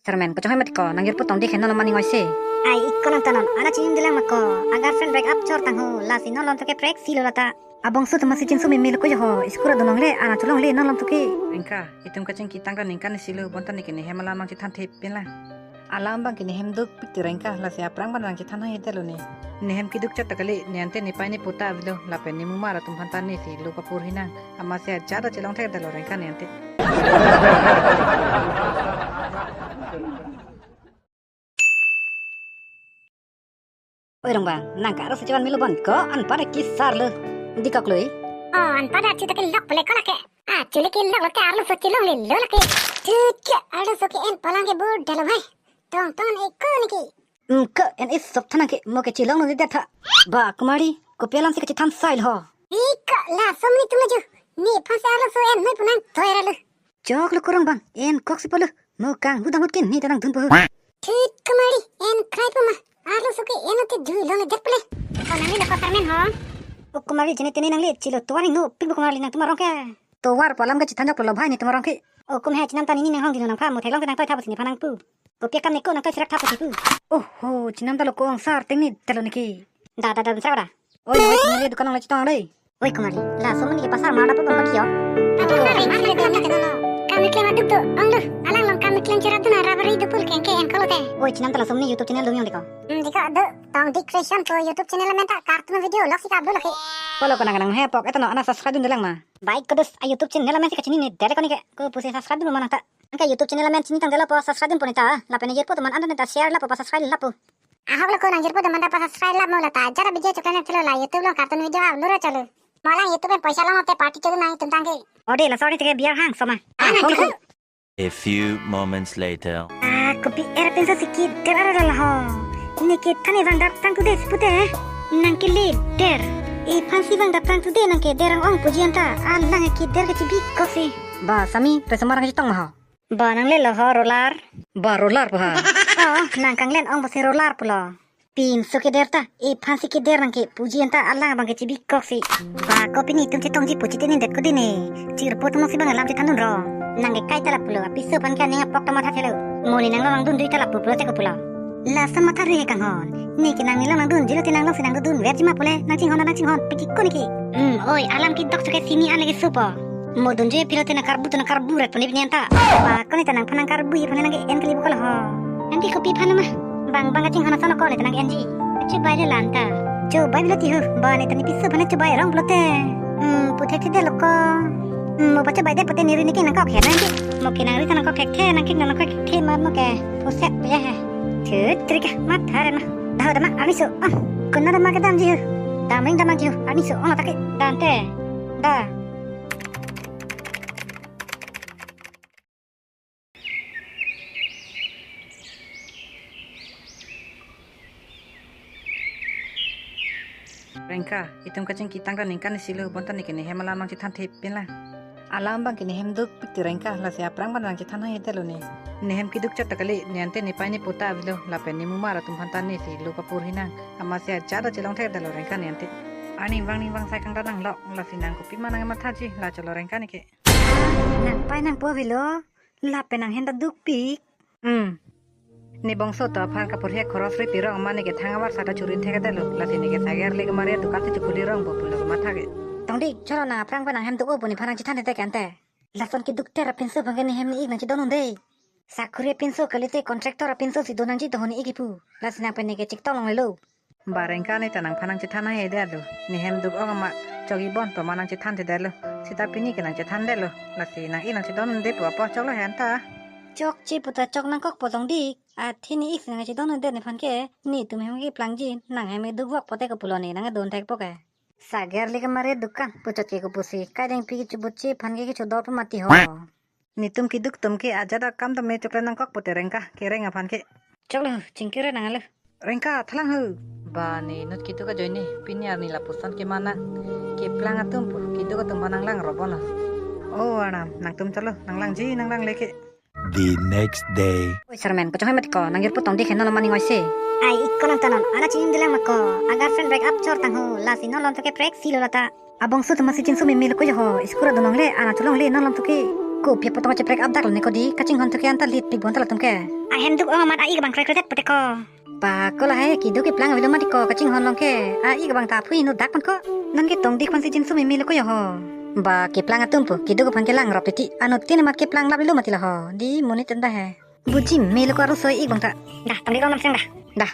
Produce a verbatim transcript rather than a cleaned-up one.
Chairman, kachonghe mati ko, nang jirpo tong dikhe non lo mani ngoi se. Ai, ik ko nang ta non, ana chinim dilang ma ko, a girlfriend break up chor tang ho, lasi non lom to ke prek si lo lata. Abong su tama si chin su mimi lo ko jo ho, school adun longle, ana chulongle non lom to ke. Rengka, itum kachingki tang ta ningkan isi lo, bonta neke nehem alam nang chithan thepin lang. Alam abang ke nehem dukpik ti Rengka, lasi aphrang abang nang chithan hang ite lo ne. Nehem keduk chot ta kali, ne ante ne pai ne puta avelo, lapen ne mumar atum aphan ta ne si lo kapur hinang. Amatsi ajat ta chelong thekdetlo Rengka ne ante. Oi Rongbang, nang ka arloso chevan melo bon ko, anpar ke sar lo. Dikok lo i. Oh, anpar archi ta kelok pule ko lake. Ah, chule kelok lo te arloso chelongle lo lake. Thut ke arloso ke en palang ke bur dalo hai. Tong tong e ko neke. Hmm, ko en is sok thanang ke mo ke chelong lo det tha. Ba Kumari, kopi alam si kachithan sai lo ho. Ik ko laso mini tum laju. Nephan si arloso en noi punang toy ra lo. Chok lo ko Rongbang, en kok si polo. Mo kang hudang hut ke ne ta nang dun po ho. Thut Kumari, en krai po ma. Arloso ke en ante dui longle det pule. Ko nang ni lo ko Sarmen ho. O Kumari jene tene nang le chilo tuan no pik bo Kumari nangtum arong ke. Tovar po alam ke chithan jok lo bhai netum arong ke. O kum he chinam ta nini nang hong dino nang pha mo theklong ke nang toi tha pusi nephan nang pu. Kopi akam ne ko nang toi sirak tha pusi pu. Oho, chinam ta lo ko ong sar teng ni telo neke. Da da da dun sar da. Oi, oi, tinggal dukan nang le chitong le. Oi Kumari, laso mini ke pasar mar da po bang bagi yo. Pasar mar le dam na kena no. Kami klem aduk to, ong do. Alang long kami klem cherat na rubber i dupul kengke en kolo te. Oi, chinam ta laso mini YouTube channel dum yong deko. Hmm, deko do. Tong Dik Creation ko YouTube channel amen ta cartoon video vlog si ka upload lake. Polo ko nang nang he pok eto no ana subscribe dun dilang ma. Baik ko dus a YouTube channel amen si kachini ne dere ko neke. Ko pusi subscribe dun ma nang ta. Nang ke YouTube channel amen chini tang delo po subscribe dun po ne ta. Lapen ne jirpo teman anda ne ta share lapo pa subscribe lapo. Ahok lo ko nang jirpo teman ta pa subscribe lapo la ta jara video chokle ne thelo la YouTube lo cartoon video upload ra chalo. Mo alang YouTube pen poisa long te party chalo nang itum tang ke. Ode laso arni te ke biar hang soma. Ah, nang ahok lo ko. A few moments later. Ah, kopi er pinso si kider ara la ho. Neke than ne vang dap tang tu de si pute. Nang ke le der. Iphan si vang dap tang tu de nang ke der ang ong puji anta. Alang ke der ke chibi kok si. Ba Sami, peso mar nang chitong ma ho. Ba nang le lo ho roller. Ba roller pa ha. Oh, nang kanglen ong ba si roller pulo. Pinso keder ta, iphan si keder nang ke puji anta alang abang ke chibi kok si. Ba ko pini itum chetongji pu chitini det ko dine. Chirpo atum si bang alam chethan dun ro. Nang ke kai ta lapulo, apiso aphan ke aning apok ta matha thelo. Mo ne nang long nang dun jui ta lapu pulo te ko pulo. Laso matha ri he kanghon. Neke nang ne long nang dun jui lo te nang long si nang dun ver ji ma pule, nang chinghon nang chinghon, piti ko neke. Hmm, oi, alam kedok chok ke sini an lagi supo. Mo dun jui pilo te nang karbu tu nang karbu ret puni pini anta. Ba ko ne ta nangphan nang karbu iphan nang ke en kali bukal ho. Nang ke kopi phan ma. Bang bang kachinghon ason ko ne ta nang ke enji. Achu bai le lan ta. Chu bai bilo ti ho. Ba ne ta ne piso phan chu bai rong pulo te. Hmm, pu thek thek de lo ko. Hmm, mo pa chu bai de pute ne ri ne ke nang kok he nang ke. Mo ke nang ri ta nang kok thek the nang ke nang kok the ma mo ke. Pu sek ya he. Thut trik ma thare ma. Dah dah ma arni so. Ah, kuna dah ma ke dam ji ho. Dam ring dam ji ho. Arni so ong ta ke. Dan te. Da. Rengka, itum kachingki tang ta ningkan isi lo, bonta neke nehem alam nang chithan thepin lang. Alam abang ke nehem dukpik ti Rengka, lasi aphrang abang nang chithan hang ite lo ne. Nehem keduk chot ta kali, ne ante ne pai ne puta avelo, lapen ne mumar atum aphan ta ne si lo kapur hinang. Amatsi ajat ta chelong thekdetlo Rengka ne ante. Arni vang ni vang sai kang ta nang lok, lasi nang kopi ma nang mathaji, la cholo Rengka neke. Nang pai nang po avelo, lapen nang hen ta dukpik. Hmm. Ne bongso to aphan kapurhi khoros ri pirong ma neke thang avar sata churin thekdetlo, lasi neke sager le kemari dukan si chukuli rong bo pulo matha ke. Tongdik, cholo nang aphrang pen nang hem duk-o pu nephan nang chithan thek ante. Lason keduk ter apinso abang ke nehem ne ik nang chidon un de. Sakuri apinso kalite contractor apinso si do nangji do ne ik kipu. Lasi nang pen neke chiktong longle lo. Ba Rengka ne ta nangphan nang chithan hang ite lo. Nehem duk ong ma chogi bon to ma nang chithan thekdetlo. Sita pini ke nang chithan detlo. Lasi nang ik nang chidon un de pu apo choklo he anta. Chokche pu ta chok nang kok po Tongdik. Athe ne ik si nang chidon un de nephan ke. Netum hem keplangji. Nang hem duk vok pote ko pulo ne nang don thek po ke. Sager le kemari dukan puchot ke kopusi. Kaideng pi kechobutji aphan ke kechodor pamati ho. Netum keduk atum ke ajat akam tame chokle nangkok pute Rengka kereng aphan ke. Choklo, chingkire nang alo. Rengka, thalang ho. Ba ne inut keduk ajoine, pini arni lapuson ke ma nang. Keplang atum pu, keduk atum aphan nang lang robon ho. O arnam, nangtum cholo, nang langji, nang langle ke. The next day. Oi Sarmen, kachonghe mati ko, nang jirpo Tongdik henlo mani ngoi se. Ai, ik ko nang ta non, ana chinim dilang ma ko, a girlfriend break up chor tang ho, lasi non lom to ke prek si lo lata. Abong su tama si chin su mimi lo ko jo ho, school adun longle, ana chulongle non lom to ke. Kopi apot tong cheprek up dak lo ne ko di, kachinghon to ke anta lit pik bon ta latum ke. A Ahem duk-ong amat a-ik abang kroikredet pute ko. Ba ko lahai kedo keplang avelo mati ko kachinghon along ke. A-ik abang ta aphu hinu dak pon ko. Non ke tongdik aphansi jinsu meme lo ko yo ho. Ba keplang atum pu kedo aphan kelang rop titi. Anuttin amat keplang laplo mati lo ho. Di monit anda he. Buji meme lo ko arloso ik abang ta. Dah, tongdik along namseng dah. Dah.